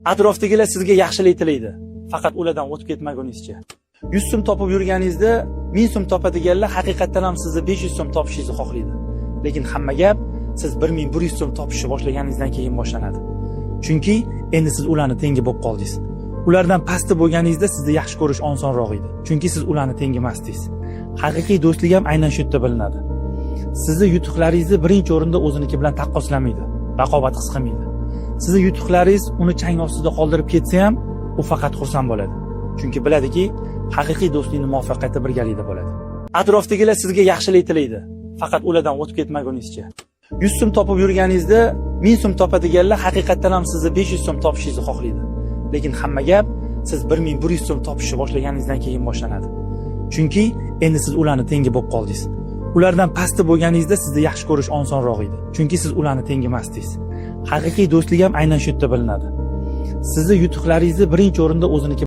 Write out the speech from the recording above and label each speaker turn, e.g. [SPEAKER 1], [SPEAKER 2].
[SPEAKER 1] Atrofdagilar sizga yaxshilik tilaydi, faqat ulardan o'tib ketmaguningizcha. 100 so'm topib yurganingizda 1000 so'm topadiganlar haqiqatdan ham sizni 500 so'm topishingizni xohlaydi. Lekin hamma gap siz 1100 so'm topishni boshlaganingizdan keyin boshlanadi. Chunki endi siz ularni tengi bo'lib qoldingiz. Ulardan pastda bo'lganingizda sizni yaxshi ko'rish osonroq edi. Chunki siz ularni tengi emasdingiz. Haqiqiy do'stlik ham aynan shu yerda bilinadi. Sizni yutuqlaringizni birinchi o'rinda o'ziniki bilan taqqoslamaydi, raqobat his qilmaydi. Sizni yutuqlaringiz uni chang ostida qoldirib ketsa ham, u faqat xursand bo'ladi. Chunki biladiki, haqiqiy do'stlikning muvaffaqiyati birgalikda bo'ladi. Atrofdagilar sizga yaxshilik tilaydi, faqat ulardan o'tib ketmaguningizcha. 100 so'm topib yurganingizda 1000 so'm topadiganlar haqiqatdan ham sizni 500 so'm topishingizni xohlaydi. Lekin hamma gap siz 1100 so'm topishni boshlaganingizdan keyin boshlanadi. Chunki endi siz ularni tengi bo'lib qoldingiz. Ulardan pastda bo'lganingizda sizni yaxshi ko'rish osonroq edi. Chunki siz ularni tengi emasdingiz. Haqiqiy do'stlik ham aynan shu yerda bilinadi. Sizni yutuqlaringizni birinchi o'rinda o'ziniki